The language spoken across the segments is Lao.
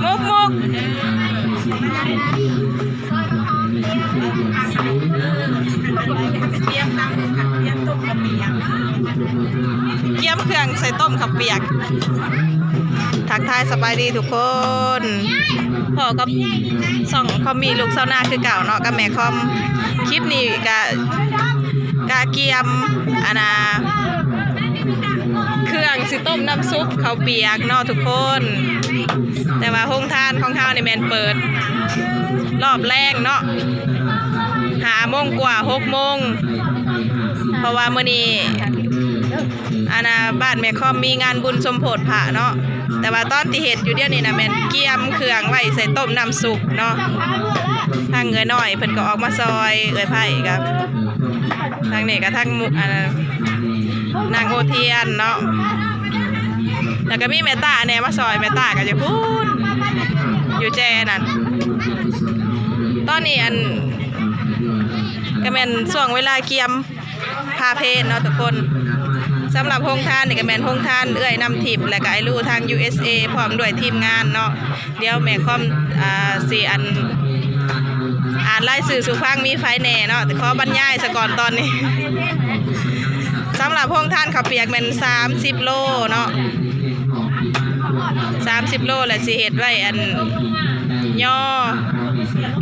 ມຸກມຸກ ກຽມເຄື່ອງໃສ່ຕົ້ມເຂົ້າປຽກ. ທັກທາຍສະບາຍດີທຸກຄົນ ພໍ້ກັບຊ່ອງຄອມມີລູກຊາວນາຄືເກົ່າເນາະ ກັບແມ່ຄອມ. ຄລິບນີ້ກະ ກະກຽມ ອັນນ່າ ເຄື່ອງຊິຕົ້ມນ້ຳຊຸບເຂົ້າປຽກເນາະທຸກຄົນ. ແຕ່ວ່າໂຮງທານຂອງເຮົານີ້ແມ່ນເປີດຮອບແລງເນາະ ຫ້າໂມງກວ່າ ຫົກໂມງ ເພາະວ່າມື້ນີ້ ອັນນ່າ ບ້ານແມ່ຄອມມີງານບຸນສົມໂພດພະເນາະ. ແຕ່ວ່າຕອນທີ່ເຮັດຢູ່ດຽວນີ້ນະ ແມ່ນກຽມເຄື່ອງໄວ້ໃສ່ຕົ້ມນ້ຳຊຸບເນາະ. ທາງເອື້ອຍນ້ອຍເພິ່ນກໍອອກມາຊ່ອຍ ເອື້ອຍໄພກໍ ທາງນີ້ກໍທາງໝູ່ ອັນ ນາງໂອທຽນເນາະ ແລ້ວກໍມີແມ່ຕາແດ່ມາຊ່ອຍ. ແມ່ຕາກໍຢູ່ພຸ້ນ ຢູ່ແຈນັ້ນ. ຕອນນີ້ ອັນ ກໍແມ່ນຊ່ວງເວລາກຽມ ພາເພນເນາະທຸກຄົນ. ສຳລັບໂຮງທານນີ້ກໍແມ່ນໂຮງທານເອື້ອຍນ້ຳທິບ ແລະກໍອ້າຍລູທາງ ຢູເອສເອ ພ້ອມດ້ວຍທີມງານເນາະ. ດຽວແມ່ຄອມ ອ່າ ຊິ ອັນ ອ່ານລາຍຊື່ສູ່ຟັງ ມີໃຜແດ່ເນາະ ແຕ່ຂໍບັນຍາຍສາກ່ອນຕອນນີ້. ສຳລັບໂຮງທານເຂົ້າປຽກແມ່ນສາມສິບໂລເນາະ ສາມສິບໂລ ແລະຊິເຮັດໄວ້ ອັນ ຍໍ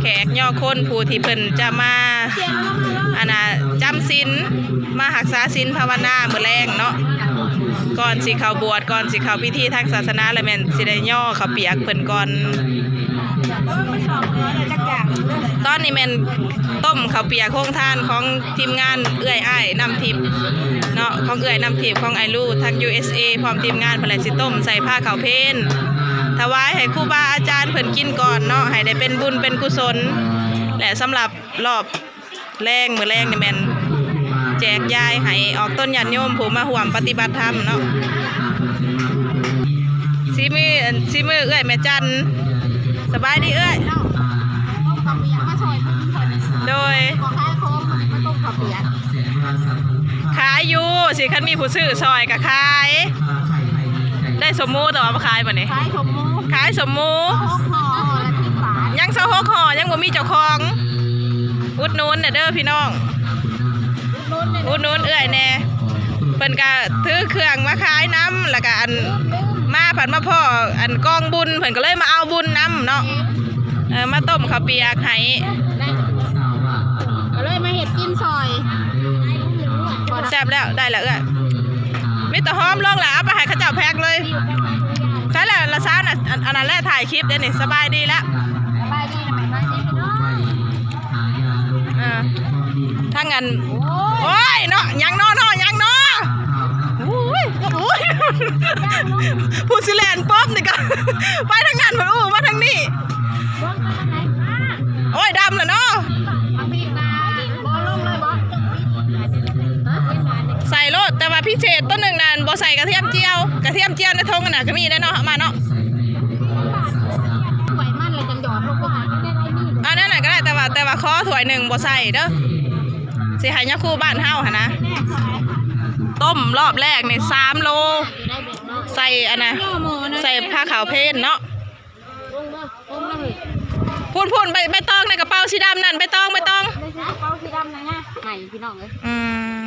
ແຂກຍໍຄົນຜູ້ທີ່ເພິ່ນຈະມາ ອັນນ່າ ຈຳສິນ ມາຮັກສາສິນພາວະນາມື້ແລງເນາະ ກ່ອນຊິເຂົ້າບວດ ກ່ອນຊິເຂົ້າພິທີທາງສາສະໜາ ແລ້ວແມ່ນຊິໄດ້ຍໍເຂົ້າປຽກເພິ່ນກ່ອນ. ຕອນນີ້ແມ່ນຕົ້ມເຂົ້າປຽກໂຮງທານຂອງທີມງານເອື້ອຍອ້າຍນ້ຳທິບເນາະ ຂອງເອື້ອຍນ້ຳທິບ ຂອງອ້າຍລູທາງ ຢູເອສເອ ພ້ອມທີມງານ ເພິ່ນແຫຼະຊິຕົ້ມໃສ່ພາເຂົ້າເພນ ຖວາຍໃຫ້ຄູບາອາຈານເພິ່ນກິນກ່ອນເນາະ ໃຫ້ໄດ້ເປັນບຸນເປັນກຸສົນ. ແລະສຳລັບ ຮອບແລງ ມື້ແລງນີ້ແມ່ນແຈກຢາຍໃຫ້ອອກຕົນຍາດໂຍມຜູ້ມາຮ່ວມປະຕິບັດທຳເນາະ. ສີມື ສີມືເອື້ອຍແມ່ຈັນ. ສະບາຍດີເອື້ອຍ. ໂດຍ. ຂາຍຢູ່ ຊິຄັນມີຜູ້ຊື້ຊ່ອຍກໍຂາຍ. ໄດ້ສົມໝູ ແຕ່ວ່າບໍ່ຂາຍບັດນີ້ ຂາຍສົມໝູ ຂາຍສົມໝູ ຫົກຫໍ່ ຫໍ່ລະສິບບາດ ຍັງຊາວຫົກຫໍ່ ຍັງບໍ່ມີເຈົ້າຂອງ. ອຸດໜູນແດ່ເດີພີ່ນ້ອງ ອຸດໜູນເອື້ອຍແດ່. ເພິ່ນກະຖືເຄື່ອງມາຂາຍນຳ ແລ້ວກະອັນ ມາພັດມາພໍ້ອັນກອງບຸນ ເພິ່ນກໍເລີຍມາເອົາບຸນນຳເນາະ. ເອີ ມາຕົ້ມເຂົ້າປຽກໃຫ້ ກໍເລີຍມາເຮັດກິນຊ່ອຍ. ແຊບແລ້ວ ໄດ້ແລ້ວເອື້ອຍ. ມີແຕ່ຫອມລົງແຫຼະ ເອົາໄປໃຫ້ເຂົາເຈົ້າແພັກເລີຍ. ໃສ່ແລ້ວລະຊານ ອັນ ອັນນັ້ນແຫຼະ ຖ່າຍຄລິບເດ້ນີ້. ສະບາຍດີແລ້ວ ສະບາຍດີ ເອີ ທັງອັນ ໂອ້ຍເນາະ ຫຍັງເນາະ ເນາະ ຫຍັງເນາະ. ໂອ້ຍ ໂອ້ຍ ຜູ້ຊິແລ່ນປົບນີ້ກໍໄປທາງນັ້ນ ເພິ່ນ ໂອ້ ມາທາງນີ້. ໂອ້ຍ ດຳແລ້ວເນາະ. ໃສ່ໂລດ ແຕ່ວ່າພິເສດໂຕໜຶ່ງນັ້ນບໍ່ໃສ່ກະທຽມຈຽວ. ກະທຽມຈຽວໃນຖົງຫັ້ນນະ ກະມີໄດ້ເນາະ ເອົາມາເນາະ. ຖ້ວຍມັນລະຈັ່ງຫຍອດລົງໄປຫາ ອັນນັ້ນນະກະໄດ້ ແຕ່ວ່າ ແຕ່ວ່າຂໍຖ້ວຍໜຶ່ງບໍ່ໃສ່ເດີ. ຊິໃຫ້ຍາຄູບ້ານເຮົາຫັ້ນນະ ຕົ້ມຮອບແລກນີ້ສາມໂລ ໃສ່ອັນນະ ໃສ່ພາເຂົ້າເພນເນາະ. ພຸ້ນໆ ໃບ ໃບຕອງໃນກະເປົາສີດຳນັ້ນ ໃບຕອງ ໃບຕອງ ໃສ່ກະເປົາສີດຳນັ້ນນະ ໃໝ່ພີ່ນ້ອງເອີຍ. ອື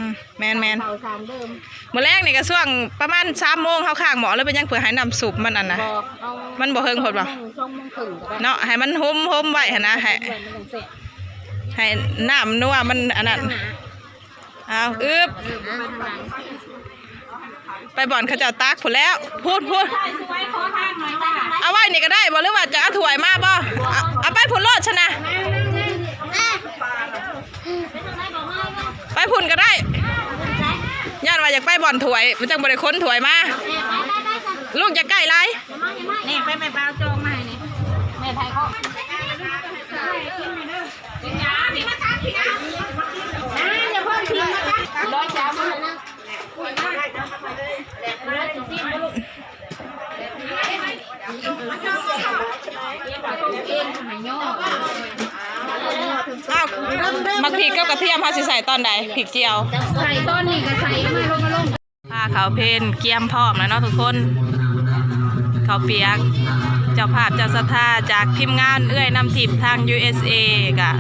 ມ ແມ່ນໆ ເປົາສາມເດີມ. ມື້ແລງນີ້ກະຊ່ວງປະມານສາມໂມງ ເຮົາຄ້າງໝໍ້ແລ້ວ ເປັນຫຍັງ ເພື່ອໃຫ້ນ້ຳຊຸບມັນອັນນະ ມັນບໍ່ເຫິງໂພດບໍ່ ສອງໂມງເຄິ່ງກໍໄດ້ເນາະ ໃຫ້ມັນຫົມໆໄວ້ຫັ້ນນະ ໃຫ້ ໃຫ້ນ້ຳນົວມັນອັນນັ້ນ. ເອົາ ອຶບ ໄປບ່ອນເຂົາເຈົ້າຕັກພຸ້ນແລ້ວ ພຸ້ນໆ. ເອົາໄວ້ນີ້ກໍໄດ້ບໍ່ ຫຼືວ່າຈະເອົາຖ້ວຍມາບໍ່? ເອົາ ເອົາໄປພຸ້ນໂລດຊັ້ນນະ ໄປພຸ້ນກໍໄດ້ ຢ້ານວ່າຢາກໄປບ່ອນຖ້ວຍ ມັນຈັ່ງບໍ່ໄດ້ຂົນຖ້ວຍມາ. ລູກຢ່າໃກ້ຫຼາຍ ນີ້ ໄປແມ່ປາເອົາຈອງມາໃຫ້ນີ້ ແມ່ໄທເຂົາ. ອ້າວ ໝາກພິກກັບກະທຽມເຮົາຊິໃສ່ຕອນໃດ? ພິກຈຽວ ໃສ່ຕອນນີ້ກໍໃສ່ ເອົາມາລົງ ມາລົງ. ພ ພາເຂົ້າເພນກຽມພ້ອມແລ້ວເນາະທຸກຄົນ. ເຂົ້າປຽກ ເຈົ້າພາບເຈົ້າສັດທາຈາກທີມງານເອື້ອຍນ້ຳທິບທາງ ຢູເອສເອ ກະ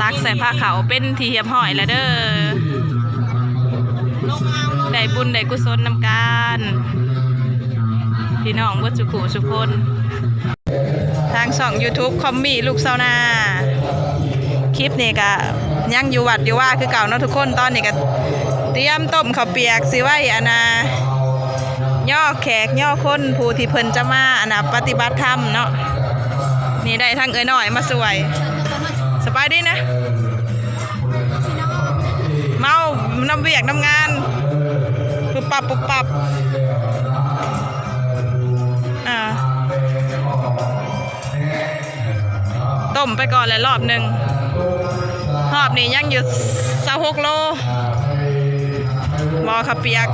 ຕັກໃສ່ພາເຂົ້າເປັນທີ່ຮຽບຮ້ອຍແລ້ວເດີ. ໄດ້ບຸນໄດ້ກຸສົນນຳກັນ ພີ່ນ້ອງເບິດຊຸຜູ້ຊຸຄົນ. ທາງຊ່ອງ YouTube ຄອມມີລູກຊາວນາ ຄລິບນີ້ກະຍັງຢູ່ວັດຢູ່ວາຄືເກົ່າເນາະທຸກຄົນ. ຕອນນີ້ກະຕຽມຕົ້ມເຂົ້າປຽກຊິໄວ້ ອັນນ່າ ຍໍແຂກຍໍຄົນຜູ້ທີ່ເພິ່ນຈະມາ ອັນນ່າ ປະຕິບັດທຳເນາະ. ນີ້ໄດ້ທັງເອື້ອຍນ້ອຍມາຊ່ວຍ. ສະບາຍດີນະ. ເມົານຳວຽກນຳງານ ປຸບປັບປຸບປັບ. ອ່າ ຕົ້ມໄປກ່ອນແຫຼະລອບໜຶ່ງ. ຮອບນີ້ຍັງຢູ່ຊາວຫົກໂລ ໝໍ້ເຂົ້າປຽກ.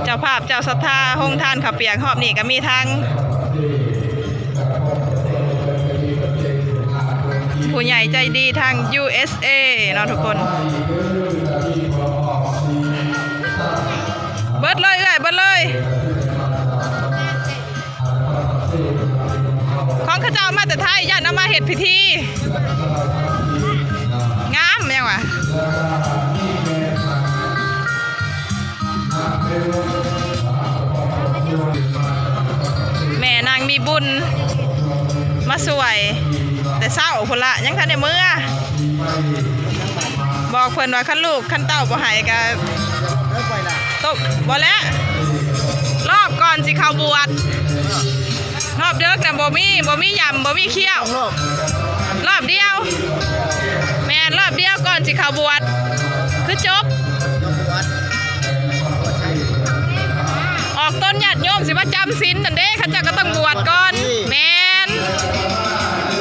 ເຈົ້າພາບເຈົ້າສັດທາໂຮງທານເຂົ້າປຽກຮອບນີ້ກະມີທັງຜູ້ໃຫຍ່ໃຈດີທາງ ຢູເອສເອ ເນາະທຸກຄົນ. ເບິດເລີຍເອື້ອຍ ເບິດເລີຍ. ຂອງເຂົາເຈົ້າເອົາມາແຕ່ໄທ ຢ້ານເອົາມາເຮັດພິທີ. ງາມແມ່ນຫວາ. ແມ່ນາງມີບຸນມາຊ່ວຍແຕ່ເຊົ້າພຸ້ນລະ ຍັງທັນໄດ້ເມືອ. ບອກເພິ່ນວ່າຄັນລູກຄັນເຕົ້າບໍ່ໃຫ້ກະຕົກ ບໍ່ແລ້ວ ລອບກ່ອນຊິເຂົ້າບວດ. ຮອບເດິກນະບໍ່ມີ ບໍ່ມີຢຳ ບໍ່ມີຄ້ຽວ. ຮອບດຽວ ແມ່ນ ຮອບດຽວກ່ອນຊິເຂົ້າບວດ ຄືຈົບ. ອອກຕົນຍາດໂຍມຊິມາຈຳສິນຫັ້ນເດ້ ເຂົາເຈົ້າກະຕ້ອງບວດກ່ອນ. ແມ່ນ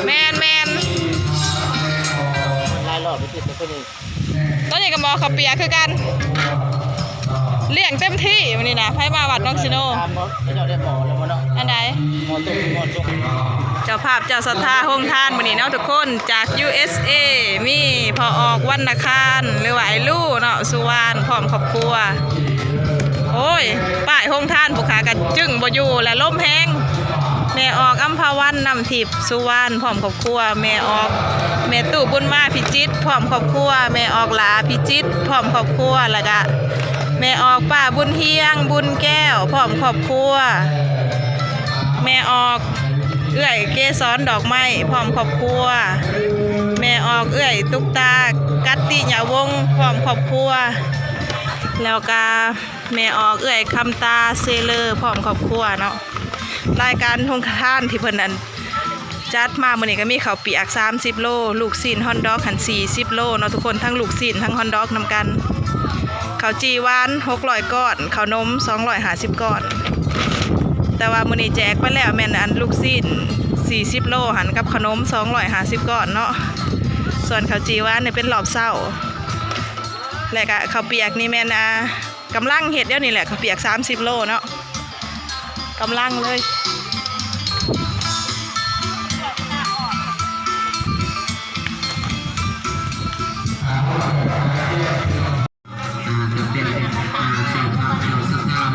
ແມ່ນ ແມ່ນ. ຫຼາຍຮອບໄປຕິດແລ້ວໂຕນີ້. ຕອນນີ້ກະໝໍ້ເຂົ້າປຽກຄືກັນ ລ້ຽງເຕັມທີ່ມື້ນີ້ນະ. ໃຜມາວັດໜອງຊິໂນ ອັນໃດ ເຈົ້າພາບເຈົ້າສັດທາໂຮງທານມື້ນີ້ເນາະທຸກຄົນ ຈາກ ຢູເອສເອ ມີພໍ່ອອກ ວັນນະຄານ ຫຼືວ່າອ້າຍລູເນາະ ສຸວານ ພ້ອມຄອບຄົວ. ໂອ້ຍ ປ້າຍໂຮງທານພວກຂ້າກະຈຶ້ງບໍ່ຢູ່ແຫຼະ ລົມແຮງ. ແມ່ອອກ ອຳພາວັນ ນ້ຳທິບ ສຸວານ ພ້ອມຄອບຄົວ, ແມ່ອອກ ແມ່ຕູ້ ບຸນມາ ພິຈິດ ພ້ອມຄອບຄົວ, ແມ່ອອກຫຼ້າ ພິຈິດ ພ້ອມຄອບຄົວ, ແລ້ວກະແມ່ອອກ ປ້າ ບຸນຮຽງ ບຸນແກ້ວ ພ້ອມຄອບຄົວ, ແມ່ອອກ ເອື້ອຍ ເກສອນ ດອກໄມ້ ພ້ອມຄອບຄົວ, ແມ່ອອກ ເອື້ອຍ ຕຸກຕາ ກັດຕິຍະວົງ ພ້ອມຄອບຄົວ, ແລ້ວກະ ແມ່ອອກເອື້ອຍຄຳຕາເຊເລີ ພ້ອມຄອບຄົວເນາະ. ລາຍການໂຮງທານທີ່ເພິ່ນ ອັນ ຈັດມາມື້ນີ້ກະມີເຂົ້າປຽກສາມສິບໂລ, ລູກຊີ້ນຮອດດອກຫັ້ນສີ່ສິບໂລເນາະທຸກຄົນ, ທັງລູກຊີ້ນທັງຮອດດອກນຳກັນ, ເຂົ້າຈີ່ຫວານຫົກຮ້ອຍກ້ອນ, ເຂົ້າໜົມສອງຮ້ອຍຫ້າສິບກ້ອນ. ແຕ່ວ່າມື້ນີ້ແຈກໄປແລ້ວແມ່ນ ອັນ ລູກຊີ້ນສີ່ສິບໂລຫັ້ນ ກັບເຂົ້າໜົມສອງຮ້ອຍຫ້າສິບກ້ອນເນາະ, ສ່ວນເຂົ້າຈີ່ຫວານນີ້ເປັນຮອບເຊົ້າ. ແລະກະເຂົ້າປຽກນີ້ແມ່ນ ອ່າ ກຳລັງເຮັດດຽວນີ້ແຫຼະ ເຂົ້າປຽກສາມສິບໂລເນາະ, ກຳລັງເລີຍ.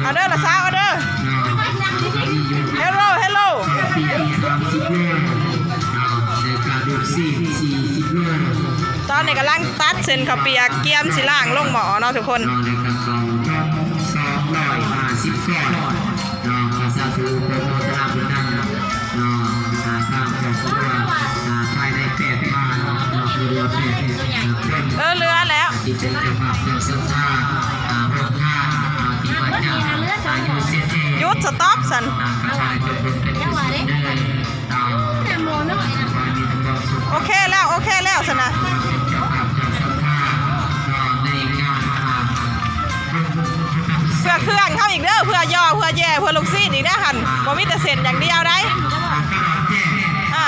ເອົາເດີລະສາວ ເອົາເດີ. ເຮລໂລ ເຮລໂລ. ຕອນນີ້ກຳລັງຕັດເສັ້ນເຂົ້າປຽກ ກຽມຊິລ້າງລົງໝໍ້ເນາະທຸກຄົນ. ສອງຮ້ອຍຫ້າສິບກ້ອນເນາະ, ຂໍສາທຸໂປໂມທະນາບຸນນຳເນາະ, ອ່າ ທາງຄອບຄົວ ອ່າ ພາຍໃນແປດພັນເນາະ, ເຫຼືອແປດຄົນ ເອີ ເຫຼືອແລ້ວ ທີ່ເປັນເຈົ້າພາບເຈົ້າສັດທາ ອ່າ ໂຮງທານ ອ່າ ທີ່ມາຈາກ ອ່າ ຢູເອສເອ. ຢຸດ ສະຕັອບ ຊັ້ນ. ອ່າ ຂະຫວາຍເປັນບຸນເປັນກຸສົນເດີ. ໂອເຄແລ້ວ ໂອເຄແລ້ວຊັ້ນນະ. ເພື່ອເຄື່ອງເຮົາອີກເດີ ເພື່ອຍໍ ເພື່ອແຍ່ ເພື່ອລູກຊີ້ນອີກເດີຫັ້ນ, ບໍ່ມີແຕ່ເສັ້ນຢ່າງດຽວໃດ໋. ອ່າ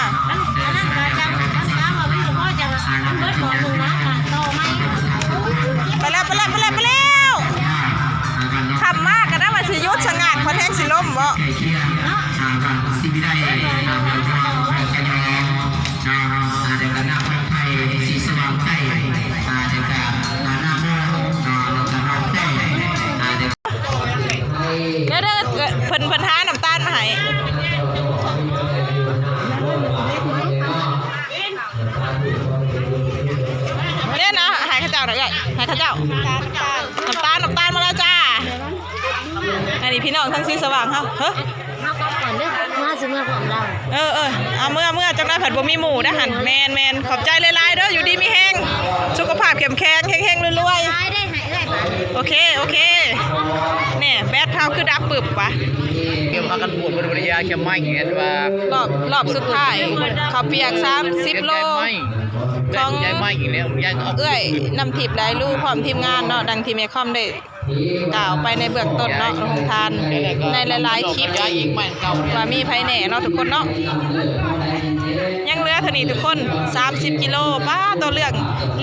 ໄປແລ້ວ ໄປແລ້ວ ໄປແລ້ວ ໄປແລ້ວ. ຄ່ຳມາກະນະວ່າຊິຢຸດຊະງັກ ເພິ່ນແຮງຊິລົມບໍ. ອ່າ ກະຊິໄດ້ ອ່າ ເລື່ອງຂອງກະຍອງ ເຈົ້ານະເອື້ອຍ ໃຫ້ເຂົາເຈົ້າ ນ້ຳຕານ ນ້ຳຕານ ນ້ຳຕານມາແລ້ວຈ້າ. ອັນນີ້ພີ່ນ້ອງທາງສີສະຫວ່າງເຮົາ ເຮີ ເຮົາກັບກ່ອນເດີ ເຮົາຊິເມືອພ້ອມລາວ. ເອີ ເອີ ເອົາເມືອ ເມືອ ຈັກໜ້ອຍພັດບໍ່ມີໝູ່ເດ້ຫັ້ນ. ແມ່ນໆ ຂອບໃຈຫຼາຍໆເດີ ຢູ່ດີມີແຮງ ສຸຂະພາບເຂັ້ມແຂງ ເຮັງໆລວຍໆ. ໂອເຄ ໂອເຄ. ແນ່ ແບັດເຮົາຄືດັບປຶບວະ. ພາກັນບວດ ບໍ່ໄດ້ຢາແຄ່ໄມ້ ເຫັນວ່າ ລອບ ລອບສຸດທ້າຍ ເຂົ້າປຽກສາມສິບໂລ ຂອງເອື້ອຍນ້ຳທິບ ແລະ ອ້າຍລູ ພ້ອມທີມງານເນາະ ດັ່ງທີ່ແມ່ຄອມໄດ້ ກ່າວໄປໃນເບື້ອງຕົ້ນເນາະ ໂຮງທານໃນຫຼາຍໆຄລິບ ວ່າມີໃຜແດ່ເນາະທຸກຄົນເນາະ. ຍັງເຫຼືອເທົ່ານີ້ທຸກຄົນ ສາມສິບກິໂລ ປ້າໂຕ ລ້ຽງ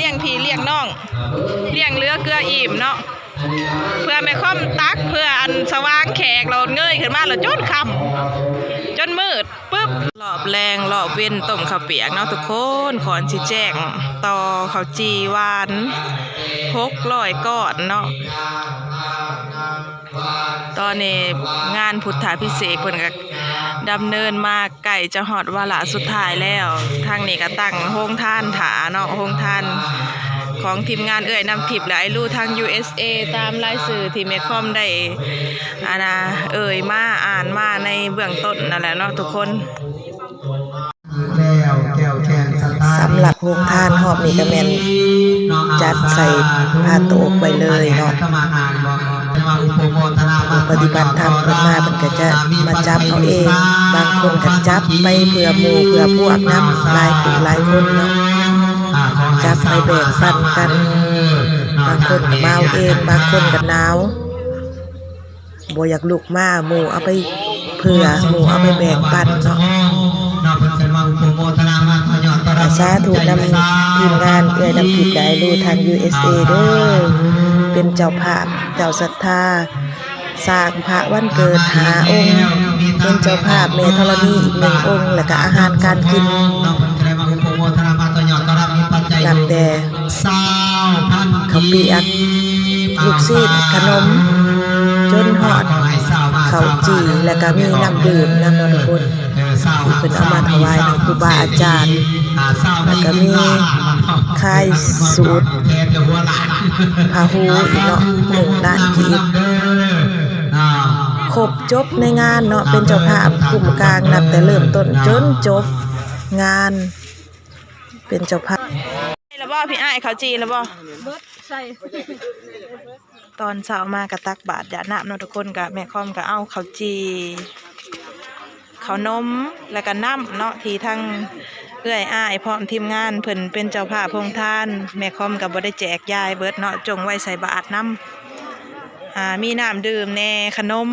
ລ້ຽງພີ່ລ້ຽງນ້ອງ ລ້ຽງເຫຼືອເກືອອີ່ມເນາະ ເພື່ອແມ່ຄອມຕັກ ເພື່ອອັນສະຫວ່າງແຂກ ແລ້ວເງີຍຂຶ້ນມາ ແລ້ວຈົນຄ່ຳ ຈົນມືດ. ປຶບ ລອບແລງລອບເວັນຕົ້ມເຂົ້າປຽກເນາະທຸກຄົນ ກ່ອນຊິແຈ້ງຕໍ່ເຂົ້າຈີ່ຫວານ ຫົກຮ້ອຍກ້ອນເນາະ. ຕອນນີ້ງານພຸດທາພິເສກເພິ່ນກໍດຳເນີນມາໃກ້ຈະຮອດວາລະສຸດທ້າຍແລ້ວ. ທາງນີ້ກໍຕັ້ງໂຮງທານຖ້າເນາະ ໂຮງທານຂອງທີມງານເອື້ອຍນ້ຳທິບ ແລະ ອ້າຍລູທາງ ຢູເອສເອ ຕາມລາຍຊື່ທີ່ແມ່ຄອມໄດ້ ອັນນ່າ ເອີ່ຍມາ ອ່ານມາໃນເບື້ອງຕົ້ນນັ້ນແຫຼະເນາະທຸກຄົນ. ສຳລັບໂຮງທານຮອບນີ້ກໍແມ່ນຈັດໃສ່ຜ້າໂຕກໄວ້ເລີຍເນາະ. ຜູ້ປະຕິບັດທຳເພິ່ນມາ ເພິ່ນກໍຈະມາຈັບເອົາເອງ, ບາງຄົນກໍຈັບໄປເພື່ອໝູ່ເພື່ອພວກນຳ ຫຼາຍຜູ້ຫຼາຍຄົນເນາະ, ຈັບໄປແບ່ງປັນກັນ, ບາງຄົນກໍມາເອົາເອງ, ບາງຄົນກໍໜາວ ບໍ່ຢາກລຸກມາ, ໝູ່ເອົາໄປເຜື່ອ, ໝູ່ເອົາໄປແບ່ງປັນເນາະ. ສາທຸນຳທີມງານເອື້ອຍນ້ຳທິບ ແລະ ອ້າຍລູທາງ ຢູເອສເອ ເດີ ເປັນເຈົ້າພາບ ເຈົ້າສັດທາ ສ້າງພະວັນເກີດຫ້າອົງ, ເປັນເຈົ້າພາບແມ່ທໍລະນີອີກໜຶ່ງອົງ ແລະກະອາຫານການກິນ ນັບແຕ່ ເຂົ້າປຽກ, ລູກຊີ້ນ, ຂະໜົມ ຈົນຮອດເຂົ້າຈີ່ ແລ້ວກໍມີນ້ຳດື່ມນຳເນາະທຸກຄົນ ທີ່ເພິ່ນເອົາມາຖວາຍນຳຄູບາອາຈານ, ແລ້ວກໍມີຄາຍສູດ ພາຫູອີກເນາະ ໜຶ່ງລ້ານກີບ. ຄົບຈົບໃນງານເນາະ, ເປັນເຈົ້າພາບຄຸ້ມກາງ ນັບແຕ່ເລີ່ມຕົ້ນຈົນຈົບງານ. ເປັນເຈົ້າພາບ. ແລ້ວບໍ່ ພີ່ອ້າຍ ເຂົ້າຈີ່ແລ້ວບໍ່? ເບິດໃສ່. ຕອນເຊົ້າມາກໍຕັກບາດຢາດນ້ຳເນາະທຸກຄົນ, ກໍແມ່ຄອມກໍເອົາເຂົ້າຈີ່ ເຂົ້າໜົມ ແລ້ວກໍນ້ຳເນາະ ທີ່ທາງເອື້ອຍອ້າຍພ້ອມທີມງານເພິ່ນເປັນເຈົ້າພາບໂຮງທານ, ແມ່ຄອມກໍບໍ່ໄດ້ແຈກຢາຍເບິດເນາະ, ຈົ່ງໄວ້ໃສ່ບາດນຳ. ອ່າ ມີນ້ຳດື່ມແດ່ ຂະໜົມ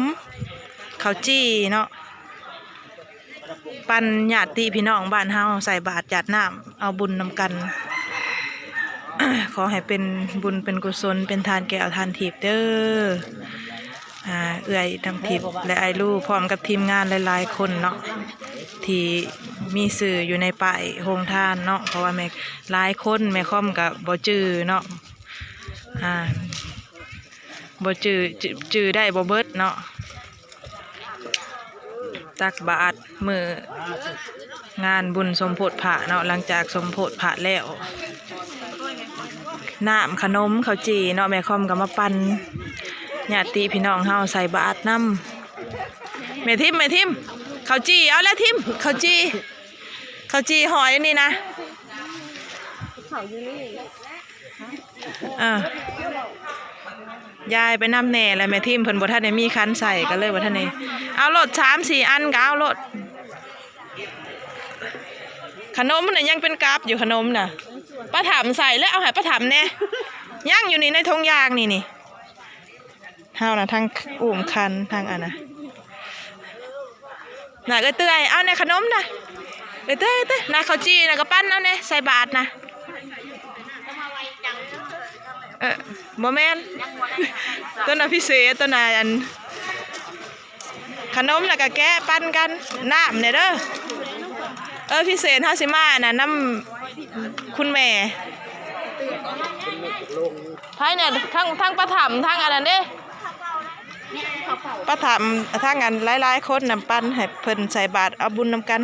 ເຂົ້າຈີ່ເນາະ. ປັນຍາດຕິພີ່ນ້ອງບ້ານເຮົາໃສ່ບາດຢາດນ້ຳ ເອົາບຸນນຳກັນ. ຂໍໃຫ້ເປັນບຸນເປັນກຸສົນ ເປັນທານແກ້ວທານທິບເດີ. ອ່າ ເອື້ອຍນ້ຳທິບ ແລະ ອ້າຍລູ ພ້ອມກັບທີມງານຫຼາຍໆຄົນເນາະ ທີ່ມີຊື່ຢູ່ໃນປ້າຍໂຮງທານເນາະ, ເພາະວ່າແມ່ ຫຼາຍຄົນແມ່ຄອມກໍບໍ່ຈື່ເນາະ. ອ່າ ບໍ່ຈື່ ຈື່ ຈື່ໄດ້ບໍ່ເບິດເນາະ. ຕັກບາດມື້ງານບຸນສົມໂພດພະເນາະ, ຫຼັງຈາກສົມໂພດພະແລ້ວ ນ້ຳຂະໜົມເຂົ້າຈີ່ເນາະ, ແມ່ຄອມກໍມາປັ່ນຍາດຕິພີ່ນ້ອງເຮົາໃສ່ບາດນຳ. ແມ່ທິມ ແມ່ທິມ ເຂົ້າຈີ່ ເອົາແລ້ວທິມ ເຂົ້າຈີ່ ເຂົ້າຈີ່ຫອຍອັນນີ້ນະ. ເຂົ້າຢູ່ນີ້ ເອີ ຢາຍໄປນຳແດ່ ແລ້ວແມ່ທີມເພິ່ນບໍ່ທັນໄດ້ມີຄັນໃສ່ ກໍເລີຍບໍ່ທັນໄດ້ເອົາໂລດ ສາມສີ່ອັນກໍເອົາໂລດ. ຂະໜົມນະຍັງເປັນກັບຢູ່ ຂະໜົມນະ ປ້າຖາມໃສ່ແລ້ວ ເອົາໃຫ້ປ້າຖາມແດ່ ຍັງຢູ່ນີ້ໃນຖົງຢາງນີ້ ນີ້. ເຮົານະທັງອຸ້ມຄັນທັງອັນນະ ນະ ເອື້ອຍເຕື້ອຍ ເອົາແດ່ຂະໜົມນະ ເອື້ອຍເຕື້ອຍ ເອື້ອຍເຕື້ອຍ ນະ ເຂົ້າຈີ່ນະ ກະປັນເອົາແດ່ ໃສ່ບາດນະ. ເອີ ບໍ່ແມ່ນ ໂຕນະພິເສດ ໂຕນະອັນ ຂະໜົມ ແລ້ວກະແກະປັນກັນ ນ້ຳແດ່ເດີ. ເອີ ພິເສດເຮົາຊິມາອັນນະ ນຳຄຸນແມ່ ໃຜແດ່ ທັງ ທັງປ້າຖາມ ທັງອັນນັ້ນເດ້ ປ້າຖາມ ທັງອັນຫຼາຍໆຄົນນຳ ປັ່ນໃຫ້ເພິ່ນໃສ່ບາດເອົາບຸນນຳກັນ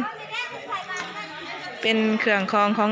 ເປັນເຄື່ອງຂອງຂອງ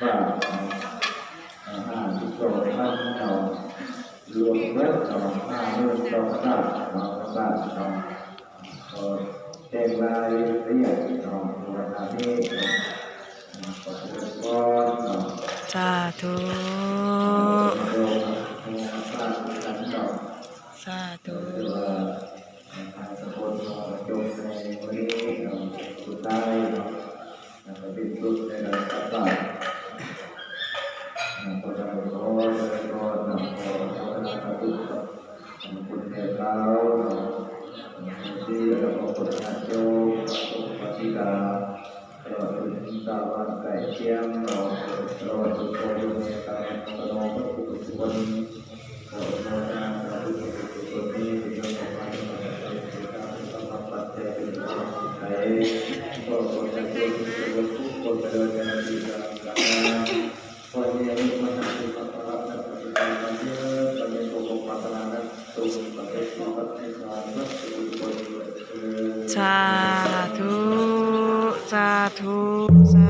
ບາດເນາະ ຫ້າສິບສອງພັນເນາະ ລວມເບິດເນາະ ຫ້າໝື່ນສອງພັນບາດເນາະ ບາດເນາະ ກໍແຈ້ງລາຍລະອຽດເນາະ ໃນວັນນີ້ເນາະ ຂໍສະເລີນພອນເນາະ ສາທຸ ສາທຸ ຖືວ່າ ທາງສະກົນເນາະ ຈົບໃນມື້ນີ້ເນາະ ສຸດທ້າຍເນາະ ແລ້ວກໍສິ້ນສຸດໃນການຕັກບາດເນາະ ຂໍສະເລີນພອນເນາະ ຂໍອະນຸໂມທະນາສາທຸກັບບຸນແກ່ເກົ່າເນາະ ທີ່ໄດ້ຮັບຜົນປະໂຫຍດ ພະສົງພະສິດາ ຕະຫຼອດເຖິງຊາວບ້ານໃກ້ຄຽງເນາະ ຕະຫຼອດເຖິງພໍ່ແມ່ຊາວບ້ານຂອງເຮົາເບິດທຸກຄົນ ຂໍອະນຸໂມທະນາສາທຸບຸນກຸສົນນີ້ ທີ່ເຮົາໄດ້ຮັບມາເປັນກຳລັງໃຈ ເປັນກຳລັງໃຈ ຂໍຂໍໃຫ້ເກີດປະໂຫຍດທຸກຄົນໄປໂດຍແທ້ທີ່ຈະ ສາທຸ ສາທຸ ສາ